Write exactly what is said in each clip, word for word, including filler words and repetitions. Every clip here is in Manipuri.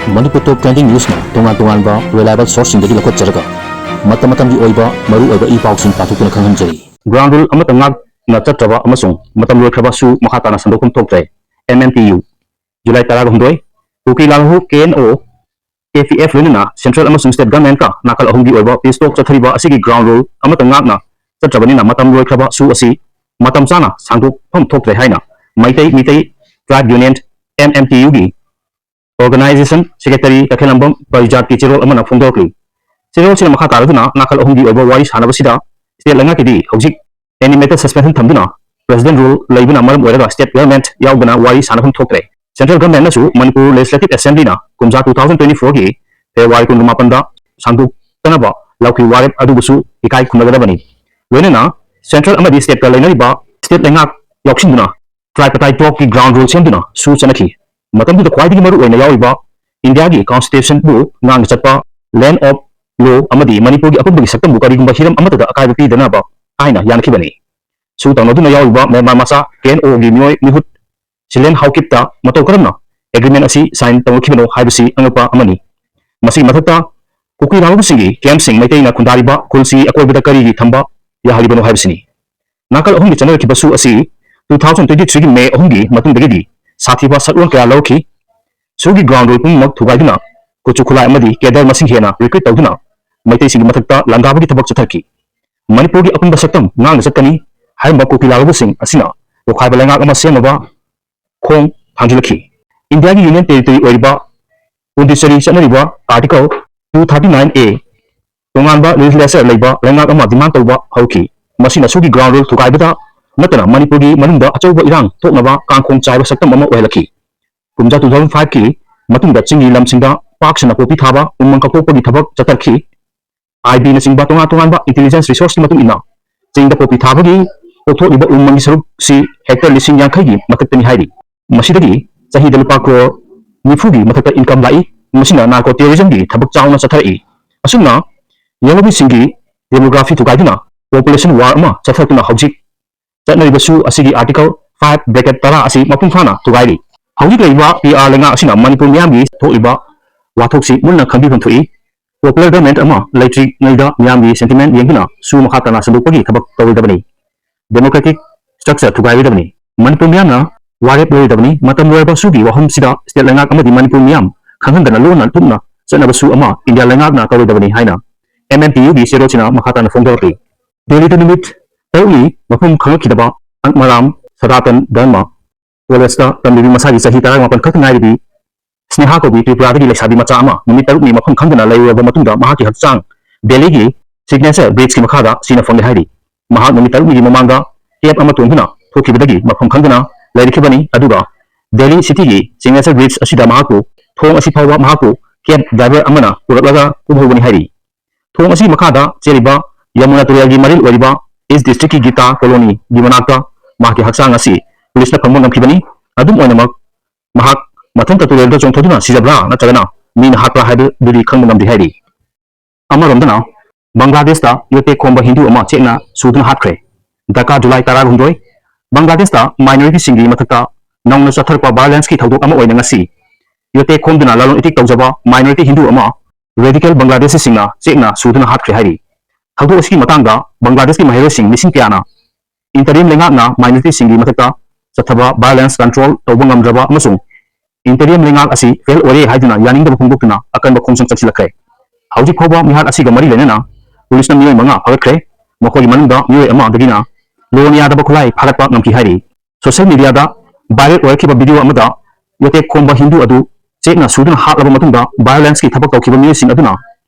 Manipur Top Trending Newsꯅ ꯇꯣꯉꯥꯟ ꯇꯣꯉꯥꯟꯕ reliable sourceꯁꯤꯡꯗꯒꯤ ꯂꯧꯈꯠꯆꯔꯒ ꯃꯇꯝ ꯃꯇꯝꯒꯤ ꯑꯣꯏꯕ ꯃꯔꯨꯑꯣꯏꯕ ꯏ ꯄꯥꯎꯁꯤꯡ ꯄꯥꯊꯣꯛꯇꯨꯅ ꯈꯪꯍꯟꯖꯔꯤ꯫ Ground rule ꯑꯃꯠꯇ ꯉꯥꯛꯅ ꯆꯠꯇ꯭ꯔꯕ ꯑꯃꯁꯨꯡ ꯃꯇꯝ ꯂꯣꯏꯈ꯭ꯔꯕ ꯁꯨ ꯃꯈꯥ ꯇꯥꯅ ꯁꯟꯗꯣꯛꯐꯝ ꯊꯣꯛꯇ꯭ꯔꯦ꯫ M M T U, July ꯇꯔꯥꯒ ꯍꯨꯝꯗꯣꯏ, ꯀꯨꯀꯤ ꯂꯥꯜꯍꯧ K N O, K P F ꯂꯣꯏꯅꯅ central ꯑꯃꯁꯨꯡ state governmentꯀ ꯅꯥꯀꯜ ꯑꯍꯨꯝꯒꯤ ꯑꯣꯏꯕ peace talk ꯆꯠꯊꯔꯤꯕ ꯑꯁꯤꯒꯤ ground rule ꯑꯃꯠꯇ ꯉꯥꯛꯅ ꯆꯠꯇ꯭ꯔꯕꯅꯤꯅ ꯃꯇꯝ ꯂꯣꯏꯈ꯭ꯔꯕ ꯁꯨ ꯑꯁꯤ ꯃꯇꯝ ꯆꯥꯅ ꯁꯥꯡꯗꯣꯛꯐꯝ ꯊꯣꯛꯇ꯭ꯔꯦ ꯍꯥꯏꯅ Meitei Meitei Tribe Union, M M T Uꯒꯤ organization secretary ꯀꯩꯊꯦꯜꯂꯝꯕꯝ ꯄꯔꯤꯖꯥꯠꯀꯤ ꯆꯦꯔꯣꯜ ꯑꯃꯅ ꯐꯣꯡꯗꯣꯔꯛꯂꯤ꯫ ꯆꯦꯔꯣꯜꯁꯤꯅ ꯃꯈꯥ ꯇꯥꯔꯗꯨꯅ ꯅꯥꯀꯜ ꯑꯍꯨꯝꯒꯤ ꯑꯣꯏꯕ ꯋꯥꯔꯤ ꯁꯥꯟꯅꯕꯁꯤꯗ state ꯂꯩꯉꯥꯛꯀꯤꯗꯤ ꯍꯧꯖꯤꯛ animated suspension ꯊꯝꯗꯨꯅ president rule ꯂꯩꯕꯅ ꯃꯔꯝ ꯑꯣꯏꯔꯒ state government ꯌꯥꯎꯗꯅ ꯋꯥꯔꯤ ꯁꯥꯟꯅꯐꯝ ꯊꯣꯛꯇ꯭ꯔꯦ꯫ Central governmentꯅꯁꯨ Manipur Legislative Assemblyꯅ ꯀꯨꯝꯖꯥ two thousand twenty fourꯒꯤ February ꯀꯨꯟꯃꯥꯄꯟꯗ ꯁꯥꯡꯗꯣꯛꯇꯅꯕ ꯂꯧꯈꯤ ꯋꯥꯔꯦꯞ ꯑꯗꯨꯕꯨꯁꯨ ꯏꯀꯥꯏ ꯈꯨꯝꯅꯒꯗꯕꯅꯤ꯫ ꯂꯣꯏꯅꯅ central ꯑꯃꯗꯤ stateꯀ ꯂꯩꯅꯔꯤꯕ state ꯂꯩꯉꯥꯛ ꯌꯥꯎꯁꯤꯟꯗꯨꯅ tripartite talkꯀꯤ ground rule ꯁꯦꯝꯗꯨꯅ ꯁꯨ ꯆꯠꯅꯈꯤ꯫ ꯃꯇꯝꯗꯨꯗ ꯈ꯭ꯋꯥꯏꯗꯒꯤ ꯃꯔꯨ ꯑꯣꯏꯅ ꯌꯥꯎꯔꯤꯕ ꯏꯟꯗꯤꯌꯥꯒꯤ constitutionꯕꯨ ꯉꯥꯛꯅ ꯆꯠꯄ, land of law ꯑꯃꯗꯤ ꯃꯅꯤꯄꯨꯔꯒꯤ ꯑꯄꯨꯟꯕꯒꯤ ꯁꯛꯇꯝꯕꯨ ꯀꯔꯤꯒꯨꯝꯕ ꯍꯤꯔꯝ ꯑꯃꯠꯇꯗ ꯑꯀꯥꯏꯕ ꯄꯤꯗꯅꯕ ꯍꯥꯏꯅ ꯌꯥꯅꯈꯤꯕꯅꯤ꯫ ꯁꯨ ꯇꯧꯅꯗꯨꯅ ꯌꯥꯎꯔꯤꯕ ꯃ꯭ꯌꯥꯟꯃꯥꯔ ꯃꯆꯥ K N Oꯒꯤ ꯃꯤꯑꯣꯏ ꯃꯤꯍꯨꯠ ꯁꯤꯂꯦꯟ ꯍꯥꯎꯀꯤꯞꯇ ꯃꯇꯧ ꯀꯔꯝꯅ agreement ꯑꯁꯤ sign ꯇꯧꯅꯈꯤꯕꯅꯣ ꯍꯥꯏꯕꯁꯤ ꯑꯉꯛꯄ ꯑꯃꯅꯤ꯫ ꯃꯁꯤꯒꯤ ꯃꯊꯛꯇ ꯀꯨꯀꯤ ꯂꯥꯜꯍꯧꯕꯁꯤꯡꯒꯤ campꯁꯤꯡ, ꯃꯩꯇꯩꯅ ꯈꯨꯟꯗꯥꯔꯤꯕ ꯈꯨꯜꯁꯤ ꯑꯀꯣꯏꯕꯗ ꯀꯔꯤꯒꯤ ꯊꯝꯕ ꯌꯥꯍꯜꯂꯤꯕꯅꯣ ꯍꯥꯏꯕꯁꯤꯅꯤ꯫ ꯅꯥꯀꯜ ꯑꯍꯨꯝꯒꯤ ꯆꯠꯅꯔꯛꯈꯤꯕ ꯁꯨ ꯑꯁꯤ two thousand twenty threeꯒꯤ May ꯑꯍꯨꯝꯒꯤ ꯃꯇꯨꯡꯗꯒꯤꯗꯤ ꯁꯥꯊꯤꯕ ꯁꯛꯂꯣꯟ ꯀꯌꯥ ꯂꯧꯔꯛꯈꯤ꯫ ꯁꯨꯒꯤ ground rule ꯄꯨꯝꯅꯃꯛ ꯊꯨꯒꯥꯏꯗꯨꯅ ꯀꯨꯠꯁꯨ ꯈꯨꯠꯂꯥꯏ ꯑꯃꯗꯤ cadre ꯃꯁꯤꯡ ꯍꯦꯟꯅ recruit ꯇꯧꯗꯨꯅ ꯃꯩꯇꯩꯁꯤꯡꯒꯤ ꯃꯊꯛꯇ ꯂꯥꯟꯗꯥꯕꯒꯤ ꯊꯕꯛ ꯆꯠꯊꯈꯤ꯫ ꯃꯅꯤꯄꯨꯔꯒꯤ ꯑꯄꯨꯟꯕ ꯁꯛꯇꯝ ꯉꯥꯛꯅ ꯆꯠꯀꯅꯤ ꯍꯥꯏꯔꯝꯕ ꯀꯨꯀꯤ ꯂꯥꯜꯍꯧꯕꯁꯤꯡ ꯑꯁꯤꯅ ꯇꯣꯈꯥꯏꯕ ꯂꯩꯉꯥꯛ ꯑꯃ ꯁꯦꯝꯅꯕ ꯈꯣꯡ ꯊꯥꯡꯖꯤꯜꯂꯛꯈꯤ꯫ ꯏꯟꯗꯤꯌꯥꯒꯤ union territory ꯑꯣꯏꯔꯤꯕ ꯄꯨꯗꯨꯆꯦꯔꯤ ꯆꯠꯅꯔꯤꯕ Article two thirty nine A ꯇꯣꯉꯥꯟꯕ legislature ꯂꯩꯕ ꯂꯩꯉꯥꯛ ꯑꯃ demand ꯇꯧꯕ ꯍꯧꯈꯤ꯫ ꯃꯁꯤꯅ ꯁꯨꯒꯤ ground rule ꯊꯨꯒꯥꯏꯕꯗ ꯅꯠꯇꯅ ꯃꯅꯤꯄꯨꯔꯒꯤ ꯃꯅꯨꯡꯗ ꯑꯆꯧꯕ ꯏꯔꯥꯡ ꯊꯣꯛꯅꯕ ꯀꯥꯡꯈꯣꯡ ꯆꯥꯏꯕ ꯁꯛꯇꯝ ꯑꯃ ꯑꯣꯏꯍꯜꯂꯛꯈꯤ꯫ ꯀꯨꯝꯖꯥ two thousand fiveꯀꯤ ꯃꯇꯨꯡꯗ ꯆꯤꯡꯒꯤ ꯂꯝꯁꯤꯡꯗ ꯄꯥꯛ ꯁꯟꯅ ꯄꯣꯄꯤ ꯊꯥꯕ, ꯎꯃꯪ ꯀꯛꯊꯣꯛꯄꯒꯤ ꯊꯕꯛ ꯆꯠꯊꯔꯛꯈꯤ꯫ I Bꯅꯆꯤꯡꯕ ꯇꯣꯉꯥꯟ ꯇꯣꯉꯥꯟꯕ intelligence resourceꯀꯤ ꯃꯇꯨꯡ ꯏꯟꯅ, ꯆꯤꯡꯗ ꯄꯣꯄꯤ ꯊꯥꯕꯒꯤ ꯀꯣꯛꯊꯣꯛꯂꯤꯕ ꯎꯃꯪꯒꯤ ꯁꯔꯨꯛꯁꯤ hectare ꯂꯤꯁꯤꯡ ꯌꯥꯡꯈꯩꯒꯤ ꯃꯊꯛꯇꯅꯤ ꯍꯥꯏꯔꯤ꯫ ꯃꯁꯤꯗꯒꯤ ꯆꯍꯤꯗ ꯂꯨꯄꯥ crore ꯅꯤꯐꯨꯒꯤ ꯃꯊꯛꯇ income ꯂꯥꯛꯏ꯫ ꯃꯁꯤꯅ narco terrorismꯒꯤ ꯊꯕꯛ ꯆꯥꯎꯅ ꯆꯠꯊꯔꯛꯏ꯫ ꯑꯁꯨꯝꯅ ꯌꯦꯜꯍꯧꯃꯤꯁꯤꯡꯒꯤ demography ꯊꯨꯒꯥꯏꯗꯨꯅ population war ꯑꯃ ꯆꯠꯊꯔꯛꯇꯨꯅ ꯍꯧꯖꯤꯛ ꯆꯠꯅꯔꯤꯕ ꯁꯨ ꯑꯁꯤꯒꯤ Article five bracket ꯇꯔꯥ ꯑꯁꯤ ꯃꯄꯨꯡ ꯐꯥꯅ ꯊꯨꯒꯥꯏꯔꯤ꯫ ꯍꯧꯖꯤꯛ ꯂꯩꯔꯤꯕ P R ꯂꯩꯉꯥꯛ ꯑꯁꯤꯅ ꯃꯅꯤꯄꯨꯔ ꯃꯤꯌꯥꯝꯒꯤ ꯊꯣꯛꯂꯤꯕ ꯋꯥꯊꯣꯛꯁꯤ ꯃꯨꯟꯅ ꯈꯪꯕꯤꯐꯝ ꯊꯣꯛꯏ꯫ Popular government ꯑꯃ ꯂꯩꯇ꯭ꯔꯤꯉꯩꯗ ꯃꯤꯌꯥꯝꯒꯤ sentiment ꯌꯦꯡꯗꯨꯅ ꯁꯨ ꯃꯈꯥ ꯇꯥꯅ ꯁꯟꯗꯣꯛꯄꯒꯤ ꯊꯕꯛ ꯇꯧꯔꯣꯏꯗꯕꯅꯤ꯫ Democratic structure ꯊꯨꯒꯥꯏꯔꯣꯏꯗꯕꯅꯤ꯫ ꯃꯅꯤꯄꯨꯔ ꯃꯤꯌꯥꯝꯅ ꯋꯥꯔꯦꯞ ꯂꯧꯔꯣꯏꯗꯕꯅꯤ꯫ ꯃꯇꯝ ꯂꯣꯏꯔꯕ ꯁꯨꯒꯤ ꯋꯥꯐꯝꯁꯤꯗ state ꯂꯩꯉꯥꯛ ꯑꯃꯗꯤ ꯃꯅꯤꯄꯨꯔ ꯃꯤꯌꯥꯝ ꯈꯪꯍꯟꯗꯅ ꯂꯣꯟꯅ ꯂꯨꯞꯅ ꯆꯠꯅꯕꯁꯨ ꯑꯃ ꯏꯟꯗꯤꯌꯥ ꯂꯩꯉꯥꯛꯅ ꯇꯧꯔꯣꯏꯗꯕꯅꯤ ꯍꯥꯏꯅ M M T U ꯒꯤ ꯆꯦꯔꯣꯜꯁꯤꯅ ꯃꯈꯥ ꯇꯥꯅ ꯐꯣꯡꯗꯣꯔꯛꯂꯤ꯫ ꯗꯦꯜꯂꯤꯗ ꯅꯨꯃꯤꯠ ꯇꯔꯨꯛꯅꯤ ꯃꯐꯝ ꯈꯪꯉꯛꯈꯤꯗꯕ ꯑꯛꯃꯔꯥꯝ ꯁꯗꯥꯇꯟ ꯙꯔꯃ ꯀꯣꯂꯦꯖꯇ ꯇꯝꯂꯤꯕꯤ ꯃꯁꯥꯒꯤ ꯆꯍꯤ ꯇꯔꯥꯃꯥꯄꯟ ꯈꯛꯇ ꯉꯥꯏꯔꯤꯕꯤ ꯁ꯭ꯅꯦꯍꯥ ꯀꯧꯕꯤ ꯇ꯭ꯔꯤꯄꯨꯔꯥꯗꯒꯤ ꯂꯩꯁꯥꯕꯤ ꯃꯆꯥ ꯑꯃ ꯅꯨꯃꯤꯠ ꯇꯔꯨꯛꯅꯤ ꯃꯐꯝ ꯈꯪꯗꯅ ꯂꯩꯔꯨꯔꯕ ꯃꯇꯨꯡꯗ ꯃꯍꯥꯛꯀꯤ ꯍꯛꯆꯥꯡ ꯗꯦꯜꯂꯤꯒꯤ Signature Bridge ꯀꯤ ꯃꯈꯥꯗ ꯁꯤꯅ ꯐꯪꯂꯦ ꯍꯥꯏꯔꯤ꯫ ꯃꯍꯥꯛ ꯅꯨꯃꯤꯠ ꯇꯔꯨꯛꯅꯤꯒꯤ ꯃꯃꯥꯡꯗ cab ꯑꯃ ꯇꯣꯡꯗꯨꯅ ꯊꯣꯛꯈꯤꯕꯗꯒꯤ ꯃꯐꯝ ꯈꯪꯗꯅ ꯂꯩꯔꯛꯈꯤꯕꯅꯤ꯫ ꯑꯗꯨꯒ ꯗꯦꯜꯂꯤ city ꯒꯤ Signature Bridge ꯑꯁꯤꯗ ꯃꯍꯥꯛꯄꯨ ꯊꯣꯡ ꯑꯁꯤ ꯐꯥꯎꯕ ꯃꯍꯥꯛꯄꯨ cab driver ꯑꯃꯅ ꯄꯨꯔꯛꯂꯒ ꯀꯨꯝꯍꯧꯕꯅꯤ ꯍꯥꯏꯔꯤ꯫ ꯊꯣꯡ ꯑꯁꯤꯒꯤ ꯃꯈꯥꯗ ꯆꯦꯜꯂꯤꯕ ꯌꯃꯨꯅꯥ ꯇꯨꯔꯦꯜꯒꯤ ꯃꯔꯤꯜ ꯑꯣꯏꯔꯤꯕ East District ꯀꯤ ꯒꯤꯇꯥ ꯀꯣꯂꯣꯅꯤꯒꯤ ꯃꯅꯥꯛꯇ ꯃꯍꯥꯛꯀꯤ ꯍꯛꯆꯥꯡ ꯑꯁꯤ ꯄꯨꯂꯤꯁꯅ ꯐꯪꯕ ꯉꯝꯈꯤꯕꯅꯤ꯫ ꯑꯗꯨꯝ ꯑꯣꯏꯅꯃꯛ, ꯃꯍꯥꯛ ꯃꯊꯟꯇ ꯇꯨꯔꯦꯜꯗ ꯆꯣꯡꯊꯗꯨꯅ ꯁꯤꯖꯕ꯭ꯔꯥ ꯅꯠꯇ꯭ꯔꯒꯅ ꯃꯤꯅ ꯍꯥꯠꯄ꯭ꯔꯥ ꯍꯥꯏꯕꯗꯨꯗꯤ ꯈꯪꯕ ꯉꯝꯗꯦ ꯍꯥꯏꯔꯤ꯫ ꯑꯃꯔꯣꯝꯗꯅ, ꯕꯪꯒ꯭ꯂꯥꯗꯦꯁꯇ ꯌꯣꯠꯇꯦꯛ ꯈꯣꯝꯕ ꯍꯤꯟꯗꯨ ꯑꯃ ꯆꯦꯛꯅ ꯁꯨꯗꯨꯅ ꯍꯥꯠꯈ꯭ꯔꯦ꯫ ꯙꯀꯥ, ꯖꯨꯂꯥꯏ ꯇꯔꯥꯒ ꯍꯨꯝꯗꯣꯏ꯫ ꯕꯪꯒ꯭ꯂꯥꯗꯦꯁꯇ minority ꯁꯤꯡꯒꯤ ꯃꯊꯛꯇ ꯅꯧꯅ ꯆꯠꯊꯔꯛꯄ violence ꯀꯤ ꯊꯧꯗꯣꯛ ꯑꯃ ꯑꯣꯏꯅ ꯉꯁꯤ ꯌꯣꯠꯇꯦꯛ ꯈꯣꯝꯗꯨꯅ ꯂꯂꯣꯟ ꯏꯇꯤꯛ ꯇꯧꯖꯕ minority ꯍꯤꯟꯗꯨ ꯑꯃ radical ꯕꯪꯒ꯭ꯂꯥꯗꯦꯁꯤꯁꯤꯡꯅ ꯆꯦꯛꯅ ꯁꯨꯗꯨꯅ ꯍꯥꯠꯈ꯭ꯔꯦ ꯍꯥꯏꯔꯤ꯫ ꯊꯧꯗꯣꯛ ꯑꯁꯤꯒꯤ ꯃꯇꯥꯡꯗ ꯕꯪꯒ꯭ꯂꯥꯗꯦꯁꯀꯤ ꯃꯍꯩꯔꯣꯏꯁꯤꯡ ꯂꯤꯁꯤꯡ ꯀꯌꯥꯅ interim ꯂꯩꯉꯥꯛꯅ minority ꯁꯤꯡꯒꯤ ꯃꯊꯛꯇ ꯆꯠꯊꯕ violence control ꯇꯧꯕ ꯉꯝꯗ꯭ꯔꯕ ꯑꯃꯁꯨꯡ interim ꯂꯩꯉꯥꯛ ꯑꯁꯤ fail ꯑꯣꯏꯔꯦ ꯍꯥꯏꯗꯨꯅ ꯌꯥꯅꯤꯡꯗꯕ ꯐꯣꯡꯗꯣꯛꯇꯨꯅ ꯑꯀꯟꯕ ꯈꯣꯡꯖꯪ ꯆꯪꯁꯤꯜꯂꯛꯈ꯭ꯔꯦ꯫ ꯍꯧꯖꯤꯛ ꯐꯥꯎꯕ ꯃꯤꯍꯥꯠ ꯑꯁꯤꯒ ꯃꯔꯤ ꯂꯩꯅꯅ ꯄꯨꯂꯤꯁꯅ ꯃꯤꯑꯣꯏ ꯃꯉꯥ ꯐꯥꯒꯠꯈ꯭ꯔꯦ꯫ ꯃꯈꯣꯏꯒꯤ ꯃꯅꯨꯡꯗ ꯃꯤꯑꯣꯏ ꯑꯃꯗꯒꯤꯅ ꯂꯣꯟ ꯌꯥꯗꯕ ꯈꯨꯠꯂꯥꯏ ꯐꯥꯒꯠꯄ ꯉꯝꯈꯤ ꯍꯥꯏꯔꯤ꯫ Social media ꯗ viral ꯑꯣꯏꯔꯛꯈꯤꯕ video ꯑꯃꯗ ꯌꯣꯠꯇꯦꯛ ꯈꯣꯝꯕ ꯍꯤꯟꯗꯨ ꯑꯗꯨ ꯆꯦꯛꯅ ꯁꯨꯗꯨꯅ ꯍꯥꯠꯂꯕ ꯃꯇꯨꯡꯗ violence ꯀꯤ ꯊꯕꯛ ꯇꯧꯈꯤꯕ ꯃꯤꯑꯣꯏꯁꯤꯡ ꯑꯗꯨꯅ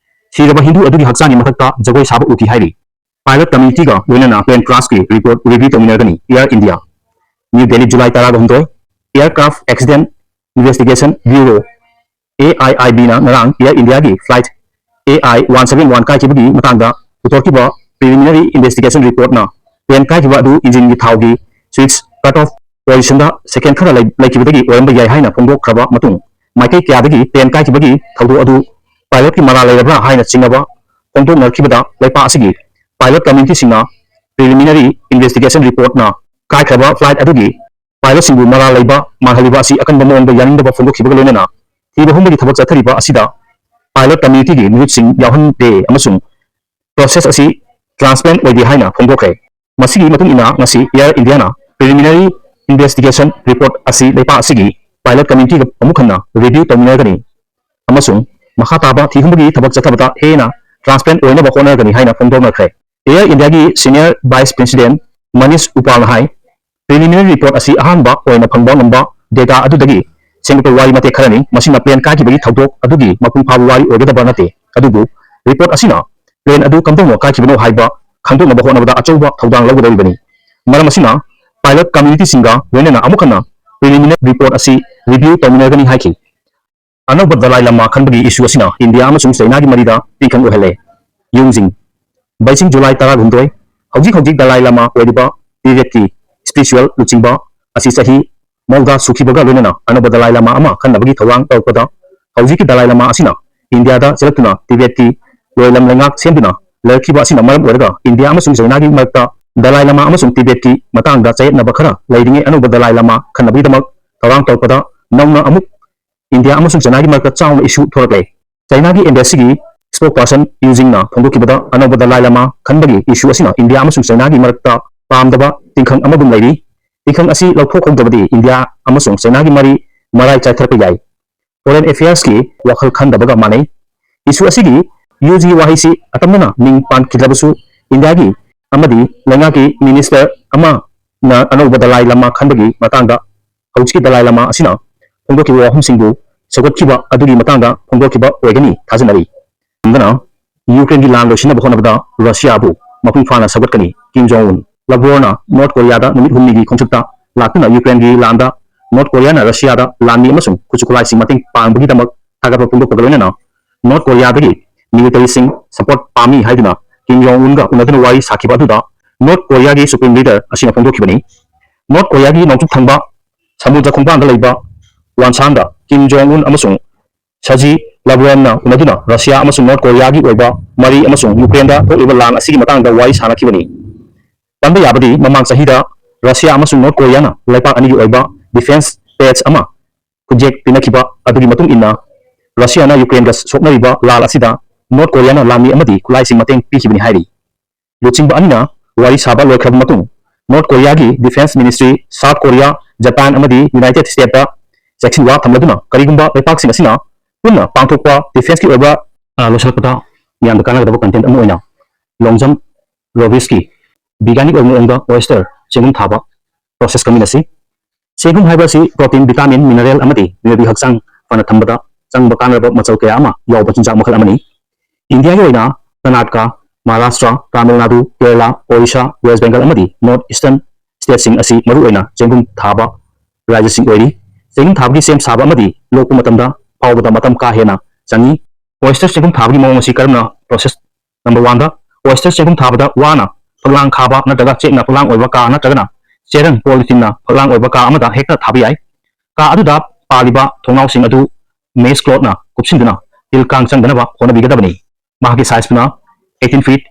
ꯁꯤꯔꯕ ꯍꯤꯟꯗꯨ ꯑꯗꯨꯒꯤ ꯍꯛꯆꯥꯡꯒꯤ ꯃꯊꯛꯇ ꯖꯒꯣꯏ ꯁꯥꯕ ꯎꯈꯤ ꯍꯥꯏꯔꯤ꯫ Pilot committee ꯒ ꯂꯣꯏꯅꯅ plane crash ꯀꯤ report review ꯇꯧꯃꯤꯟꯅꯔꯒꯅꯤ Air India꯫ New Delhi, July ꯇꯔꯥꯒ ꯍꯨꯝꯗꯣꯏ꯫ Aircraft Accident Investigation Bureau, A I I B ꯅ ꯉꯔꯥꯡ Air India ꯒꯤ flight A I one seven one ꯀꯥꯏꯈꯤꯕꯒꯤ ꯃꯇꯥꯡꯗ ꯄꯨꯊꯣꯛꯈꯤꯕ preliminary investigation report ꯅ plane ꯀꯥꯏꯈꯤꯕ ꯑꯗꯨ engine ꯒꯤ ꯊꯥꯎꯒꯤ switch cut off position ꯗ second ꯈꯔ ꯂꯩ-, ꯂꯩꯈꯤꯕꯗꯒꯤ ꯑꯣꯏꯔꯝꯕ ꯌꯥꯏ ꯍꯥꯏꯅ ꯐꯣꯡꯗꯣꯛꯈ꯭ꯔꯕ ꯃꯇꯨꯡ, ꯃꯥꯏꯀꯩ ꯀꯌꯥꯗꯒꯤ plane ꯀꯥꯏꯈꯤꯕꯒꯤ ꯊꯧꯗꯣꯛ ꯑꯗꯨ pilot ꯀꯤ ꯃꯔꯥꯜ ꯂꯩꯔꯕ꯭ꯔꯥ ꯍꯥꯏꯅ ꯆꯤꯡꯅꯕ ꯐꯣꯡꯗꯣꯛꯅꯔꯛꯈꯤꯕꯗ, ꯂꯩꯄꯥꯛ ꯑꯁꯤꯒꯤ pilot community ꯁꯤꯡꯅ preliminary investigation report ꯅ ꯀꯥꯏꯈ꯭ꯔꯕ flight ꯑꯗꯨꯒꯤ pilot ꯁꯤꯡꯕꯨ ꯃꯔꯥꯜ ꯂꯩꯕ ꯃꯥꯜꯍꯜꯂꯤꯕ ꯑꯁꯤ ꯑꯀꯟꯕ ꯃꯑꯣꯡꯗ ꯌꯥꯅꯤꯡꯗꯕ ꯐꯣꯡꯗꯣꯛꯈꯤꯕꯒ ꯂꯣꯏꯅꯅ ꯊꯤꯕ ꯍꯨꯝꯕꯒꯤ ꯊꯕꯛ ꯆꯠꯊꯔꯤꯕ ꯑꯁꯤꯗ pilot communityꯒꯤ ꯃꯤꯍꯨꯠꯁꯤꯡ ꯌꯥꯎꯍꯟꯗꯦ ꯑꯃꯁꯨꯡ process ꯑꯁꯤ transparent ꯑꯣꯏꯗꯦ ꯍꯥꯏꯅ ꯐꯣꯡꯗꯣꯛꯈ꯭ꯔꯦ꯫ ꯃꯁꯤꯒꯤ ꯃꯇꯨꯡ ꯏꯟꯅ ꯉꯁꯤ Air Indiaꯅ preliminary investigation report ꯑꯁꯤ ꯂꯩꯄꯥꯛ ꯑꯁꯤꯒꯤ pilot communityꯒ ꯑꯃꯨꯛ ꯍꯟꯅ review ꯇꯧꯃꯤꯟꯅꯒꯅꯤ ꯑꯃꯁꯨꯡ ꯃꯈꯥ ꯇꯥꯕ ꯊꯤꯍꯨꯝꯕꯒꯤ ꯊꯕꯛ ꯆꯠꯊꯕꯗ ꯍꯦꯟꯅ transparent ꯑꯣꯏꯅꯕ ꯍꯣꯠꯅꯒꯅꯤ ꯍꯥꯏꯅ ꯐꯣꯡꯗꯣꯛꯅꯈ꯭ꯔꯦ꯫ Air Indiaꯒꯤ Senior Vice President Manish Upalꯅ ꯍꯥꯏ, preliminary report ꯑꯁꯤ ꯑꯍꯥꯟꯕ ꯑꯣꯏꯅ ꯐꯪꯕ ꯉꯝꯕ data ꯑꯗꯨꯗꯒꯤ ꯁꯦꯝꯒꯠꯄ ꯋꯥꯔꯤ ꯃꯇꯦꯛ ꯈꯔꯅꯤ꯫ ꯃꯁꯤꯅ plane ꯀꯥꯏꯈꯤꯕꯒꯤ ꯊꯧꯗꯣꯛ ꯑꯗꯨꯒꯤ ꯃꯄꯨꯡ ꯐꯥꯕ ꯋꯥꯔꯤ ꯑꯣꯏꯒꯗꯕ ꯅꯠꯇꯦ, ꯑꯗꯨꯕꯨ report ꯑꯁꯤꯅ plane ꯑꯗꯨ ꯀꯝꯗꯧꯅ ꯀꯥꯏꯈꯤꯕꯅꯣ ꯍꯥꯏꯕ ꯈꯪꯗꯣꯛꯅꯕ ꯍꯣꯠꯅꯕꯗ ꯑꯆꯧꯕ ꯊꯧꯗꯥꯡ ꯂꯧꯒꯗꯧꯔꯤꯕꯅꯤ꯫ ꯃꯔꯝ ꯑꯁꯤꯅ pilot communityꯁꯤꯡꯒ ꯂꯣꯏꯅꯅ ꯑꯃꯨꯛ ꯍꯟꯅ preliminary report ꯑꯁꯤ review ꯇꯧꯃꯤꯟꯅꯒꯅꯤ ꯍꯥꯏꯈꯤ꯫ ꯑꯅꯧꯕ Dalai Lama ꯈꯟꯕꯒꯤ issue ꯑꯁꯤꯅ ꯏꯟꯗꯤꯌꯥ ꯑꯃꯁꯨꯡ ꯆꯩꯅꯥꯒꯤ ꯃꯔꯤꯗ ꯇꯤꯡꯈꯪ ꯑꯣꯏꯍꯜꯂꯦ꯫ ꯌꯨꯝꯁꯤꯡ, ꯕꯩꯁꯤꯡ, ꯖꯨꯂꯥꯏ ꯇꯔꯥꯍꯨꯝꯗꯣꯏ꯫ ꯍꯧꯖꯤꯛ ꯍꯧꯖꯤꯛ Dalai Lama ꯑꯣꯏꯔꯤꯕ ꯇꯤꯕꯦꯠꯀꯤ spiritual ꯂꯨꯆꯤꯡꯕ ꯑꯁꯤ ꯆꯍꯤ ꯃꯧꯗ꯭ꯔꯥ ꯁꯨꯈꯤꯕꯒ ꯂꯣꯏꯅꯅ ꯑꯅꯧꯕ Dalai Lama ꯑꯃ ꯈꯟꯅꯕꯒꯤ ꯊꯧꯔꯥꯡ ꯇꯧꯔꯛꯄꯗ, ꯍꯧꯖꯤꯛꯀꯤ Dalai Lama ꯑꯁꯤꯅ ꯏꯟꯗꯤꯌꯥꯗ ꯆꯦꯜꯂꯛꯇꯨꯅ ꯇꯤꯕꯦꯠꯀꯤ ꯂꯣꯏꯂꯝ ꯂꯩꯉꯥꯛ ꯁꯦꯝꯗꯨꯅ ꯂꯩꯔꯛꯈꯤꯕ ꯑꯁꯤꯅ ꯃꯔꯝ ꯑꯣꯏꯔꯒ ꯏꯟꯗꯤꯌꯥ ꯑꯃꯁꯨꯡ ꯆꯩꯅꯥꯒꯤ ꯃꯔꯛꯇ Dalai Lama ꯑꯃꯁꯨꯡ ꯇꯤꯕꯦꯠꯀꯤ ꯃꯇꯥꯡꯗ ꯆꯌꯦꯠꯅꯕ ꯈꯔ ꯂꯩꯔꯤꯉꯩ ꯑꯅꯧꯕ Dalai Lama ꯈꯟꯅꯕꯒꯤꯗꯃꯛ ꯊꯧꯔꯥꯡ ꯇꯧꯔꯛꯄꯗ ꯅꯧꯅ ꯑꯃꯨꯛ ꯏꯟꯗꯤꯌꯥ ꯑꯃꯁꯨꯡ ꯆꯩꯅꯥꯒꯤ ꯃꯔꯛꯇ ꯆꯥꯎꯅ issue ꯊꯣꯔꯛꯂꯦ꯫ ꯆꯩꯅꯥꯒꯤ embassyꯒꯤ spokesperson Yu Jingna ꯐꯣꯡꯗꯣꯛꯈꯤꯕꯗ, ꯑꯅꯧꯕ Dalai Lama ꯈꯟꯕꯒꯤ issue ꯑꯁꯤꯅ ꯏꯟꯗꯤꯌꯥ ꯑꯃꯁꯨꯡ ꯆꯩꯅꯥꯒꯤ ꯃꯔꯛꯇ ꯄꯥꯝꯗꯕ ꯇꯤꯡꯈꯪ ꯑꯃꯒꯨꯝ ꯂꯩꯔꯤ꯫ ꯇꯤꯡꯈꯪ ꯑꯁꯤ ꯂꯧꯊꯣꯛꯍꯧꯗꯕꯗꯤ ꯏꯟꯗꯤꯌꯥ ꯑꯃꯁꯨꯡ ꯆꯩꯅꯥꯒꯤ ꯃꯔꯤ ꯃꯔꯥꯏ ꯆꯥꯏꯊꯔꯛꯄ ꯌꯥꯏ꯫ Foreign Affairsꯀꯤ ꯋꯥꯈꯜ ꯈꯟꯗꯕꯒ ꯃꯥꯟꯅꯩ꯫ Issue ꯑꯁꯤꯒꯤ Yuji ꯋꯥꯍꯩꯁꯤ ꯑꯇꯝꯅꯅ ꯃꯤꯡ ꯄꯥꯟꯈꯤꯗ꯭ꯔꯕꯁꯨ, ꯏꯟꯗꯤꯌꯥꯒꯤ ꯑꯃꯗꯤ ꯂꯩꯉꯥꯛꯀꯤ minister ꯑꯃꯅ ꯑꯅꯧꯕ Dalai Lama ꯈꯟꯕꯒꯤ ꯃꯇꯥꯡꯗ ꯍꯧꯖꯤꯛꯀꯤ Dalai Lama ꯑꯁꯤꯅ ꯐꯣꯡꯗꯣꯛꯈꯤꯕ ꯋꯥꯐꯝꯁꯤꯡꯕꯨ ꯁꯧꯒꯠꯈꯤꯕ ꯑꯗꯨꯒꯤ ꯃꯇꯥꯡꯗ ꯐꯣꯡꯗꯣꯛꯈꯤꯕ ꯑꯣꯏꯒꯅꯤ ꯊꯥꯖꯅꯔꯤ꯫ ꯑꯗꯨꯅ ꯌꯨꯀ꯭ꯔꯦꯟꯒꯤ ꯂꯥꯟ ꯂꯣꯏꯁꯤꯟꯅꯕ ꯍꯣꯠꯅꯕꯗ ꯔꯁꯤꯌꯥꯕꯨ ꯃꯄꯨꯡ ꯐꯥꯅ ꯁꯧꯒꯠꯀꯅꯤ꯫ ꯀꯤꯝ ꯖꯣꯡ ꯎꯟ꯫ ꯂꯥꯚ꯭ꯔꯣꯚꯅ ꯅꯣꯔꯠ ꯀꯣꯔꯤꯌꯥꯗ ꯅꯨꯃꯤꯠ ꯍꯨꯝꯅꯤꯒꯤ ꯈꯣꯡꯆꯠꯇ ꯂꯥꯛꯇꯨꯅ ꯌꯨꯀ꯭ꯔꯦꯟꯒꯤ ꯂꯥꯟꯗ ꯅꯣꯔꯠ ꯀꯣꯔꯤꯌꯥꯅ ꯔꯁꯤꯌꯥꯗ ꯂꯥꯟꯃꯤ ꯑꯃꯁꯨꯡ ꯈꯨꯠꯁꯨ ꯈꯨꯠꯂꯥꯏꯁꯤꯡ ꯃꯇꯦꯡ ꯄꯥꯡꯕꯒꯤꯗꯃꯛ ꯊꯥꯒꯠꯄ ꯐꯣꯡꯗꯣꯛꯄꯒ ꯂꯣꯏꯅꯅ ꯅꯣꯔꯠ ꯀꯣꯔꯤꯌꯥꯗꯒꯤ militaryꯁꯤꯡ support ꯄꯥꯝꯃꯤ ꯍꯥꯏꯗꯨꯅ ꯀꯤꯝ ꯖꯣꯡ ꯎꯟꯒ ꯎꯅꯗꯨꯅ ꯋꯥꯔꯤ ꯁꯥꯈꯤꯕ ꯑꯗꯨꯗ ꯅꯣꯔꯠ ꯀꯣꯔꯤꯌꯥꯒꯤ supreme leader ꯑꯁꯤꯅ ꯐꯣꯡꯗꯣꯛꯈꯤꯕꯅꯤ꯫ ꯅꯣꯔꯠ ꯀꯣꯔꯤꯌꯥꯒꯤ ꯅꯣꯡꯆꯨꯞ ꯊꯪꯕ ꯁꯃꯨꯗ꯭ꯔ ꯈꯣꯡꯕꯥꯟꯗ ꯂꯩꯕ ꯋꯥꯟꯁꯥꯟꯗ ꯀꯤꯝ ꯖꯣꯡ ꯎꯟ ꯑꯃꯁꯨꯡ ꯁꯔꯖꯤ ꯂꯥꯚ꯭ꯔꯣꯚꯅ ꯎꯅꯗꯨꯅ ꯔꯁꯤꯌꯥ ꯑꯃꯁꯨꯡ ꯅꯣꯔꯠ ꯀꯣꯔꯤꯌꯥꯒꯤ ꯑꯣꯏꯕ ꯃꯔꯤ ꯑꯃꯁꯨꯡ ꯌꯨꯀ꯭ꯔꯦꯟꯗ ꯊꯣꯛꯂꯤꯕ ꯂꯥꯟ ꯑꯁꯤꯒꯤ ꯃꯇꯥꯡꯗ ꯋꯥꯔꯤ ꯁꯥꯅꯈꯤꯕꯅꯤ꯫ ꯄꯟꯕ ꯌꯥꯕꯗꯤ, ꯃꯃꯥꯡ ꯆꯍꯤꯗ ꯔꯁꯤꯌꯥ ꯑꯃꯁꯨꯡ ꯅꯣꯔꯠ ꯀꯣꯔꯤꯌꯥꯅ ꯂꯩꯄꯥꯛ ꯑꯅꯤꯒꯤ ꯑꯣꯏꯕ defence pact ꯑꯃ ꯈꯨꯠꯌꯦꯛ ꯄꯤꯅꯈꯤꯕ ꯑꯗꯨꯒꯤ ꯃꯇꯨꯡ ꯏꯟꯅ ꯔꯁꯤꯌꯥꯅ ꯌꯨꯀ꯭ꯔꯦꯟꯒ ꯁꯣꯛꯅꯔꯤꯕ ꯂꯥꯜ ꯑꯁꯤꯗ ꯅꯣꯔꯠ ꯀꯣꯔꯤꯌꯥꯅ ꯂꯥꯟꯃꯤ ꯑꯃꯗꯤ ꯈꯨꯠꯂꯥꯏꯁꯤꯡ ꯃꯇꯦꯡ ꯄꯤꯈꯤꯕꯅꯤ ꯍꯥꯏꯔꯤ꯫ ꯂꯨꯆꯤꯡꯕ ꯑꯅꯤꯅ ꯋꯥꯔꯤ ꯁꯥꯕ ꯂꯣꯏꯈ꯭ꯔꯕ ꯃꯇꯨꯡ ꯅꯣꯔꯠ ꯀꯣꯔꯤꯌꯥꯒꯤ defence ministry south Korea, Japan ꯑꯃꯗꯤ ꯌꯨꯅꯥꯏꯇꯦꯗ ꯁ꯭ꯇꯦꯠꯇ ꯆꯦꯛꯁꯤꯟꯋꯥ ꯊꯝꯂꯗꯨꯅ ꯀꯔꯤꯒꯨꯝꯕ ꯂꯩꯄꯥꯛꯁꯤꯡ ꯑꯁꯤꯅ ꯄꯨꯟꯅ ꯄꯥꯡꯊꯣꯛꯄ ꯗꯤꯐꯦꯟꯁꯀꯤ ꯑꯣꯏꯕ ꯑ, ꯂꯣꯏꯁꯤꯜꯂꯛꯄꯗ ꯃꯤꯌꯥꯝꯗ ꯀꯥꯟꯅꯒꯗꯕ ꯀꯟꯇꯦꯟ ꯑꯃ ꯑꯣꯏꯅ ꯂꯣꯡꯖꯝ ꯔꯣꯕꯤꯁꯀꯤ ꯕꯤꯒ꯭ꯌꯥꯅꯤꯛ ꯑꯣꯏꯕ ꯃꯑꯣꯡꯗ ꯑꯣꯌꯦꯁꯇꯔ ꯆꯦꯡꯒꯨꯝ ꯊꯥꯕ ꯄ꯭ꯔꯣꯁꯦꯁ ꯈꯪꯃꯤꯟꯅꯁꯤ꯫ ꯆꯦꯡꯒꯨꯝ ꯍꯥꯏꯕ ꯑꯁꯤ ꯄ꯭ꯔꯣꯇꯤꯟ, ꯚꯤꯇꯥꯃꯤꯟ, ꯃꯤꯅꯔꯦꯜ ꯑꯃꯗꯤ ꯃꯤꯑꯣꯏꯕꯒꯤ ꯍꯛꯆꯥꯡ ꯐꯅ ꯊꯝꯕꯗ ꯆꯪꯕ ꯀꯥꯟꯅꯔꯕ ꯃꯆꯜ ꯀꯌꯥ ꯑꯃ ꯌꯥꯎꯕ ꯆꯤꯟꯖꯥꯛ ꯃꯈꯜ ꯑꯃꯅꯤ꯫ ꯏꯟꯗꯤꯌꯥꯒꯤ ꯑꯣꯏꯅ ꯀꯔꯅꯥꯇꯀꯥ, ꯃꯍꯥꯔꯥꯁꯇ꯭ꯔ, ꯇꯥꯃꯤꯜ ꯅꯥꯗꯨ, ꯀꯦꯔꯂꯥ, ꯑꯣꯔꯤꯁꯥ, ꯋꯦꯁ ꯕꯦꯡꯒꯜ ꯑꯃꯗꯤ ꯅꯣꯔꯠ ꯏꯁꯇꯔꯟ ꯁ꯭ꯇꯦꯠꯁꯤꯡ ꯑꯁꯤ ꯃꯔꯨꯑꯣꯏꯅ ꯆꯦꯡꯒꯨꯝ ꯊꯥꯕ ꯔꯥꯖ꯭ꯌꯁꯤꯡ ꯑꯣꯏꯔꯤ꯫ ꯆꯦꯡꯒꯨꯝ ꯊꯥꯕꯒꯤ ꯁꯦꯝ ꯁꯥꯕ ꯑꯃꯗꯤ ꯂꯣꯛꯄ ꯃꯇꯝꯗ ꯐꯥꯎꯕꯗ ꯃꯇꯝ ꯀꯥ ꯍꯦꯟꯅ ꯆꯪꯏ꯫ ꯑꯣꯌꯦꯁꯇꯔ ꯆꯦꯡꯒꯨꯝ ꯊꯥꯕꯒꯤ ꯃꯑꯣꯡ ꯑꯁꯤ ꯀꯔꯝꯅ ꯄ꯭ꯔꯣꯁꯦꯁ? ꯅꯝꯕꯔ ꯋꯥꯟꯗ, ꯑꯣꯌꯦꯁꯇꯔ ꯆꯦꯡꯒꯨꯝ ꯊꯥꯕꯗ ꯋꯥꯅ ꯐꯛꯂꯥꯡ ꯈꯥꯕ ꯅꯠꯇ꯭ꯔꯒ ꯆꯦꯛꯅ ꯐꯛꯂꯥꯡ ꯑꯣꯏꯕ ꯀꯥ ꯅꯠꯇ꯭ꯔꯒꯅ ꯆꯦꯔꯪ ꯄꯣꯂꯤꯊꯤꯟꯅ ꯐꯛꯂꯥꯡ ꯑꯣꯏꯕ ꯀꯥ ꯑꯃꯗ ꯍꯦꯛꯇ ꯊꯥꯕ ꯌꯥꯏ꯫ ꯀꯥ ꯑꯗꯨꯗ ꯄꯥꯜꯂꯤꯕ ꯊꯣꯡꯅꯥꯎꯁꯤꯡ ꯑꯗꯨ ꯃꯦꯁ ꯀ꯭ꯂꯣꯠꯅ ꯀꯨꯞꯁꯤꯟꯗꯨꯅ ꯇꯤꯜ ꯀꯥꯡ ꯆꯪꯗꯅꯕ ꯍꯣꯠꯅꯕꯤꯒꯗꯕꯅꯤ꯫ ꯃꯍꯥꯛꯀꯤ ꯁꯥꯏꯖꯇꯨꯅ eighteen feet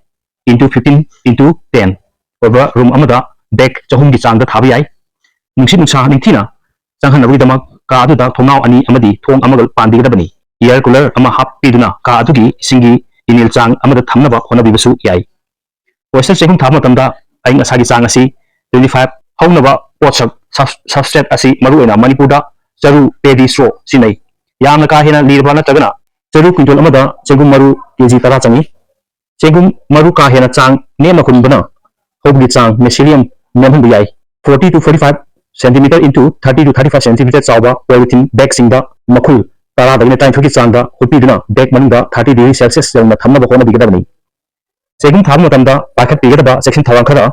into fifteen into ten ꯑꯣꯏꯕ ꯔꯨꯝ ꯑꯃꯗ ꯕꯦꯒ ꯆꯍꯨꯝꯒꯤ ꯆꯥꯡꯗ ꯊꯥꯕ ꯌꯥꯏ꯫ ꯅꯨꯡꯁꯤꯠ ꯅꯨꯡꯁꯥ ꯅꯤꯡꯊꯤꯅ ꯆꯪꯍꯟꯅꯕꯒꯤꯗꯃꯛ ꯀꯥ ꯑꯗꯨꯗ ꯊꯣꯡꯅꯥꯎ ꯑꯅꯤ ꯑꯃꯗꯤ ꯊꯣꯡ ꯑꯃꯒ ꯄꯥꯟꯕꯤꯒꯗꯕꯅꯤ꯫ ꯑꯦꯌꯔ ꯀꯨꯂꯔ ꯑꯃ ꯍꯥꯞꯄꯤꯗꯨꯅ ꯀꯥ ꯑꯗꯨꯒꯤ ꯏꯁꯤꯡꯒꯤ ꯏꯅꯤꯜ ꯆꯥꯡ ꯑꯃꯗ ꯊꯝꯅꯕ ꯍꯣꯠꯅꯕꯤꯕꯁꯨ ꯌꯥꯏ꯫ ꯑꯣꯌꯦꯁꯇꯔ ꯆꯦꯡꯒꯨꯝ ꯊꯥꯕ ꯃꯇꯝꯗ ꯑꯏꯪ ꯑꯁꯥꯒꯤ ꯆꯥꯡ ꯑꯁꯤ twenty five ꯍꯧꯅꯕ ꯄꯣꯠꯁꯛ, ꯁꯕ-, ꯁꯕꯁꯇ꯭ꯔꯦꯠ ꯑꯁꯤ ꯃꯔꯨꯑꯣꯏꯅ ꯃꯅꯤꯄꯨꯔꯗ ꯆꯔꯨ, ꯄꯦꯗꯤ ꯁ꯭ꯇ꯭ꯔꯣ ꯁꯤꯖꯤꯟꯅꯩ꯫ ꯌꯥꯝꯅ ꯀꯥ ꯍꯦꯟꯅ ꯂꯤꯔꯕ ꯅꯠꯇ꯭ꯔꯒꯅ ꯆꯔꯨ ꯀ꯭ꯋꯤꯟꯇꯣꯜ ꯑꯃꯗ ꯆꯦꯡꯒꯨꯝ ꯃꯔꯨ ꯀꯦꯖꯤ ꯇꯔꯥ ꯆꯪꯏ꯫ ꯆꯦꯡꯒꯨꯝ ꯃꯔꯨ ꯀꯥ ꯍꯦꯟꯅ ꯆꯥꯡ ꯅꯦꯝꯅ ꯍꯨꯟꯕꯅ ꯍꯧꯕꯒꯤ ꯆꯥꯡ ꯃꯤꯁꯤꯂꯤꯌꯝ ꯅꯦꯝꯍꯟꯕ ꯌꯥꯏ꯫ Forty to forty five centimeter into thirty to thirty five centimeter ꯆꯥꯎꯕ ꯄꯣꯂꯤꯊꯤꯟ ꯕꯦꯒꯁꯤꯡꯗ ꯃꯈꯨꯜ ꯇꯔꯥꯗꯒꯤꯅ ꯇꯔꯥꯅꯤꯊꯣꯏꯒꯤ ꯆꯥꯡꯗ ꯍꯨꯠꯄꯤꯗꯨꯅ ꯕꯦꯒ ꯃꯅꯨꯡꯗ thirty degree Celsius ꯌꯧꯅ ꯊꯝꯅꯕ ꯍꯣꯠꯅꯕꯤꯒꯗꯕꯅꯤ꯫ ꯆꯦꯡꯒꯨꯝ ꯊꯥꯕ ꯃꯇꯝꯗ ꯄꯥꯏꯈꯠꯄꯤꯒꯗꯕ ꯆꯦꯛꯁꯤꯟ ꯊꯧꯔꯥꯡ ꯈꯔ: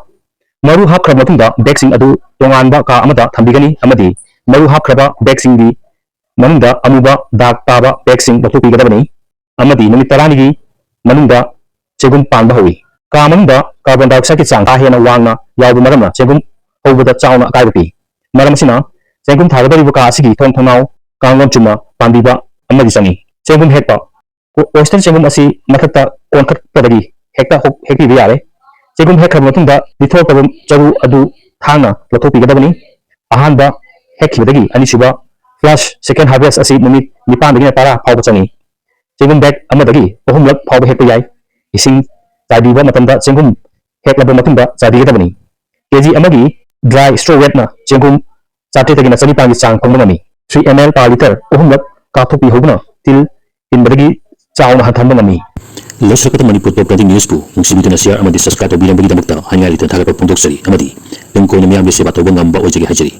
ꯃꯔꯨ ꯍꯥꯞꯈ꯭ꯔꯕ ꯃꯇꯨꯡꯗ ꯕꯦꯒꯁꯤꯡ ꯑꯗꯨ ꯇꯣꯉꯥꯟꯕ ꯀꯥ ꯑꯃꯗ ꯊꯝꯕꯤꯒꯅꯤ ꯑꯃꯗꯤ ꯃꯔꯨ ꯍꯥꯞꯈ꯭ꯔꯕ ꯕꯦꯒꯁꯤꯡꯒꯤ ꯃꯅꯨꯡꯗ ꯑꯃꯨꯕ ꯗꯥꯛ ꯇꯥꯕ ꯕꯦꯒꯁꯤꯡ ꯂꯧꯊꯣꯛꯄꯤꯒꯗꯕꯅꯤ ꯑꯃꯗꯤ ꯅꯨꯃꯤꯠ ꯇꯔꯥꯅꯤꯒꯤ ꯃꯅꯨꯡꯗ ꯆꯦꯡꯒꯨꯝ ꯄꯥꯟꯕ ꯍꯧꯏ꯫ ꯀꯥ ꯃꯅꯨꯡꯗ ꯀꯥꯔꯕꯣꯟ ꯗꯥꯏꯑꯣꯛꯁꯥꯏꯗꯀꯤ ꯆꯥꯡ ꯀꯥ ꯍꯦꯟꯅ ꯋꯥꯡꯅ ꯌꯥꯎꯕ ꯃꯔꯝꯅ ꯆꯦꯡꯒꯨꯝ ꯍꯧꯕꯗ ꯆꯥꯎꯅ ꯑꯀꯥꯏꯕ ꯄꯤ꯫ ꯃꯔꯝ ꯑꯁꯤꯅ ꯆꯦꯡꯒꯨꯝ ꯊꯥꯒꯗꯧꯔꯤꯕ ꯀꯥ ꯑꯁꯤꯒꯤ ꯊꯣꯡ ꯊꯣꯡꯅꯥꯎ ꯀꯥꯡꯂꯣꯟ ꯆꯨꯝꯅ ꯄꯥꯟꯕꯤꯕ ꯑꯃꯗꯤ ꯆꯪꯏ꯫ ꯆꯦꯡꯒꯨꯝ ꯍꯦꯛꯄ: ꯑꯣ-, ꯑꯣꯌꯦꯁꯇꯔ ꯆꯦꯡꯒꯨꯝ ꯑꯁꯤ ꯃꯊꯛꯇ ꯀꯣꯟꯈꯠꯄꯗꯒꯤ ꯍꯦꯛꯇ ꯍꯧ-, ꯍꯦꯛꯄꯤꯕ ꯌꯥꯔꯦ꯫ ꯆꯦꯡꯒꯨꯝ ꯍꯦꯛꯈ꯭ꯔꯕ ꯃꯇꯨꯡꯗ ꯂꯤꯊꯣꯔꯛꯇꯕ ꯆꯔꯨ ꯑꯗꯨ ꯊꯥꯡꯅ ꯂꯧꯊꯣꯛꯄꯤꯒꯗꯕꯅꯤ꯫ ꯑꯍꯥꯟꯕ ꯍꯦꯛꯈꯤꯕꯗꯒꯤ ꯑꯅꯤꯁꯨꯕ Flush second harvest ꯑꯁꯤ ꯅꯨꯃꯤꯠ ꯅꯤꯄꯥꯟꯗꯒꯤꯅ ꯇꯔꯥ ꯐꯥꯎꯕ ꯆꯪꯏ꯫ ꯆꯦꯡꯒꯨꯝ bag ꯑꯃꯗꯒꯤ ꯑꯍꯨꯝꯂꯛ ꯐꯥꯎꯕ ꯍꯦꯛꯄ ꯌꯥꯏ꯫ ꯏꯁꯤꯡ ꯆꯥꯏꯕꯤꯕ ꯃꯇꯝꯗ ꯆꯦꯡꯒꯨꯝ ꯍꯦꯛꯂꯕ ꯃꯇꯨꯡꯗ ꯆꯥꯏꯕꯤꯒꯗꯕꯅꯤ꯫ ꯀꯦ ꯖꯤ ꯑꯃꯒꯤ dry straw weight ꯅ ꯆꯦꯡꯒꯨꯝ ꯆꯥꯇ꯭ꯔꯦꯠꯇꯒꯤꯅ ꯆꯅꯤꯄꯥꯟꯒꯤ ꯆꯥꯡ ꯐꯪꯕ ꯉꯝꯃꯤ꯫ Three M L per litre ꯑꯍꯨꯝꯂꯛ ꯀꯥꯞꯊꯣꯛꯄꯤꯍꯧꯕꯅ ꯇꯤꯜ ꯏꯟꯕꯗꯒꯤ ꯆꯥꯎꯅ ꯍꯟꯊꯍꯟꯕ ꯉꯝꯃꯤ꯫ ꯂꯧꯁꯤꯜꯂꯛꯄꯗ ꯃꯅꯤꯄꯨꯔ Top Trending News ꯄꯨ ꯅꯨꯡꯁꯤꯕꯤꯗꯨꯅ share ꯑꯃꯗꯤ subscribe ꯇꯧꯕꯤꯔꯝꯕꯒꯤꯗꯃꯛꯇ ꯍꯥꯏꯅꯤꯡꯉꯥꯏ ꯂꯩꯇꯅ ꯊꯥꯒꯠꯄ ꯐꯣꯡꯗꯣꯛꯆꯔꯤ ꯑꯃꯗꯤ ꯇꯨꯡ ꯀꯣꯏꯅ ꯃꯤꯌꯥꯝꯒꯤ ꯁꯦꯕꯥ ꯇꯧꯕ ꯉꯝꯕ ꯑꯣꯏꯖꯒꯦ ꯍꯥꯏꯖꯔꯤ꯫